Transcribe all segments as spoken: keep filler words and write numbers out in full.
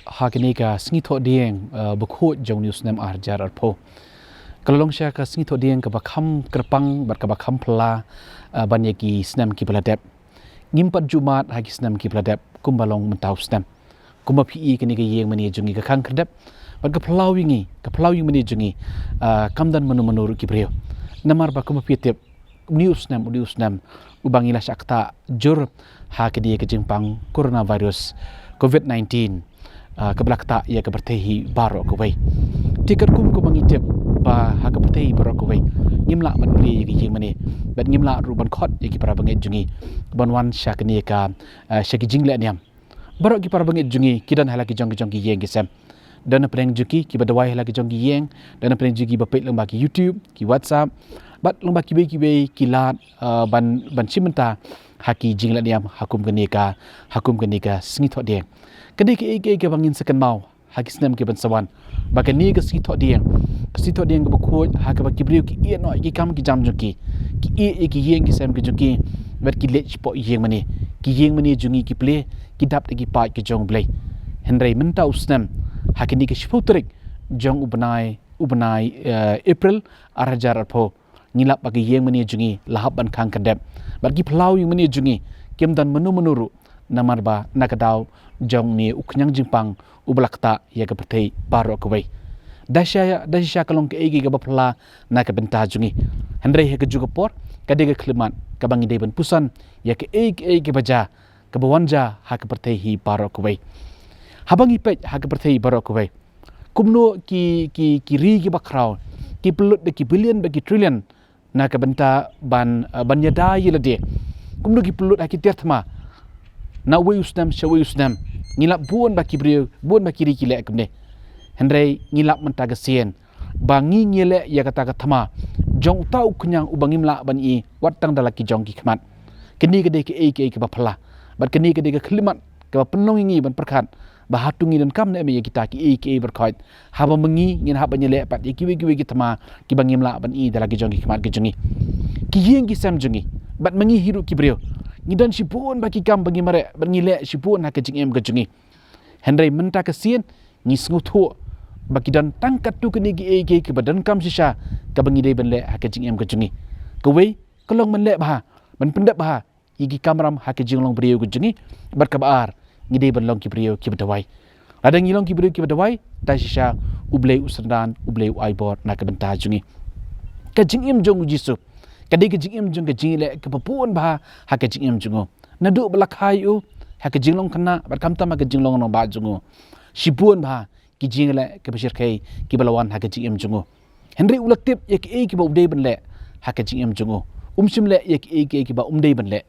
Ha kane ka sngi thohdieng, uh, bakhuid jong une u snem arhajar arphew, ka la long sha ka sngi thohdieng kaba kham kyrpang bad kaba kham phylla, uh, ban ïa ki snem kiba la dep. Ngim pat ju mad ha ki snem kiba la dep kumba long mynta u snem. Kumba phi i, kane ka ïing mane jong ngi ka khang khyrdep bad ka phyllaw ïa ngi, ka phyllaw ïing mane jong ngi, uh, kam don mano mano ruh ki briew. Namar ba kumba phi tip, une u snem, une u snem uba ngi la shah ktah jur ha kane ka jingpang coronavirus covid nineteen, uh, kaba la ktah ïa ka pyrthei hi baroh kawei. Te katkum kumba ngi tip ba ha ka pyrthei hi baroh kawei ngim lah ban plie ïa ka ïing mane bad ngim lah ruh ban khot ïa ki para bangeit jong ngi ban wan sha kane ka, uh, sha ki jingleh niam. Baroh ki para bangeit jong ngi ki don ha la ki jong ki jong ki ïing ki sem. Don na pdeng jong ki kiba duwai ha la ki jong ki ïing, don na pdeng jong ki ba peit lyngba ki YouTube, ki WhatsApp, bad lyngba kiwei kiwei ki lad, uh, ban, ban shim bynta ha ki jingleh niam ha kum kane ka, ha kum kane ka sngi thohdieng. Ka dei kaei kaei kaba ngin sa kynmaw ha ki snem ki ban sa wan, ba kane ka sngi thohdieng, ka sngi thohdieng kaba khuid ha kaba ki briew ki ïeh noh ïa ki kam ki jam jong ki, ki ïeh ïa ki ïing ki sem ki jong ki bad ki leit shapoh ïing mane. Ki ïing mane jong ngi ki plie, ki dap da ki paid ki jong U Blei. Hynrei mynta u snem, ha kane ka shiphew tarik jong u bnai, u bnai, eh, April arhajar arphew, ngi lap ba ka ïing mane jong ngi la hap ban khang khyrdep bad ki phyllaw ïing mane jong ngi kim don mano mano ruh, namar ba na ka daw jong une u khñiang jingpang uba la ktah ïa ka pyrthei baroh kawei. Da shisha, da shisha ka long kaei kaei kaba phylla na ka bynta jong ngi. Hynrei ha kajuh ka por ka dei ka khyllipmat kaba ngi dei ban puson ïa kaei kaei kaba jia, kaba wan jia ha ka pyrthei hi baroh kawei. Haba ngi peit ha ka pyrthei baroh kawei, kumno ki, ki, ki ri kiba khraw ki pynlut da ki billion bad ki trillion na ka bynta ban, uh, ban ïada ïa lade. Kumno ki pynlut ha ki tiar thma na uwei u snem sha uwei u snem. Ngi lap bun ba ki briew, bun ba ki ri ki leh kumne. Hynrei ngi lap mynta ka sien ba ngi, ngi leh ïa kata ka thma jong uta u khñiang uba ngim lah ban i wat tang da la ki jong ki khmat. Kane ka dei kaei kaei kaba phylla bad kane ka dei ka khyllipmat kaba pynlong ïa ngi ban pyrkhat ba hato ngi donkam ne em ïa kita kiei kiei baroh khoit, haba ma ngi ngin hap ban ïaleh pat ïa kiwei kiwei ki thma kiba ngim lah ban i da la ki jong ki khmat ki jong ngi. Ki ïing ki sem jong ngi bad ma ngi hi ruh ki briew, ngi don shibun ba ki kam ba ngi mareh bad ngi leh shibun ha ka jingim ka jong ngi. Hynrei mynta ka sien ngi sngewthuh ba ki don tang katto katne kiei kiei kiba donkam shisha kaba ngi dei ban leh ha ka jingim ka jong ngi. Kawei, ka long ban leh bha, ban pyndep bha ïa ki kamram ha ka jinglong briew ka jong ngi. Bad kaba ar, ngi dei ban long ki briew kiba duwai. Lada ngi long ki briew kiba duwai, da shisha U Blei u synran, U Blei u ai bor na ka bynta jong ngi. Ka jingim jong U Jisu ka dei ka jingim jong ka jingïaleh kaba bun bha ha ka jingim jong u. Naduh ba la kha ïa u ha ka jinglong khynnah bad khamtam ha ka jinglong rangbah jong u, shibun bha ki jingïaleh kiba shyrkhei kiba la wan ha ka jingim jong u. Hynrei u la tip ïa kiei kiba u dei ban leh ha ka jingim jong u. Um shym leh ïa kiei kiei kiba um dei ban leh.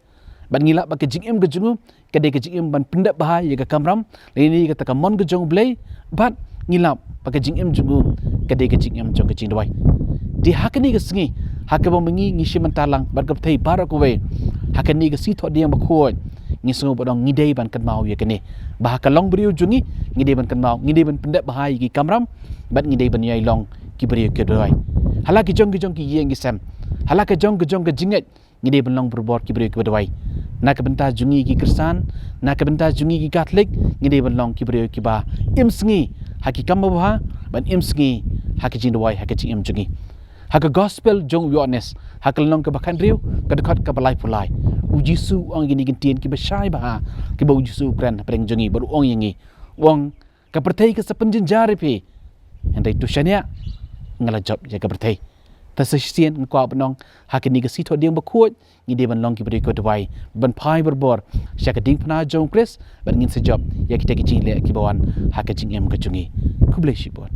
Bad ngi lap ba ka jingim ka jong u ka dei ka jingim ban pyndep bha ïa ka kamram lane ïa kata ka mon ka jong U Blei. Bad ngi lap ba ka jingim jong u ka dei ka jingim jong ka jingduwai. Te ha kane ka sngi, ha kaba ma ngi ngi shim bynta lang bad ka pyrthei baroh kawei, ha kane ka sngi thohdieng bakhuid, ngi sngew ba dang ngi dei ban kynmaw ïa kane, ba ha ka long briew jong ngi, ngi dei ban kynmaw, ngi dei ban pyndep bha ïa ki kamram bad ngi dei ban ïai long ki briew kiba duwai. Ha la ki jong ki jong ki ïing ki sem, ha la ka jong ka jong ka jingngeit, ngi dei ban long barabor ki briew kiba duwai. Na ka bynta jong ngi ki Khristan, na ka bynta jong ngi ki Katholik, ngi dei ban long ki briew kiba im sngi ha ki kam babha bad im sngi ha ka jingduwai ha ka jingim jong ngi. Ha ka Gospel jong u Ïoannis, ha ka lynnong kaba khathynriew, ka dkhot kaba laiphew lai, U Jisu u ong ïa kine ki ktien kiba shai bha kiba U Jisu u kren hapdeng jong ngi bad u ong ïa ngi. U ong, ka pyrthei ka sa pynjynjar ïa phi, hynrei to shaniah, nga la jop ïa ka pyrthei. Te sa shisien nga kwah ban ong, ha kane ka sngi thohdieng bakhuid, ngi dei ban long ki briew kiba duwai, ban phai barabor sha ka diengphna jong U Khrist bad ngin sa jop ïa kita ki jingleh kiba wan ha ka jingim ka jong ngi. Khublei shibun.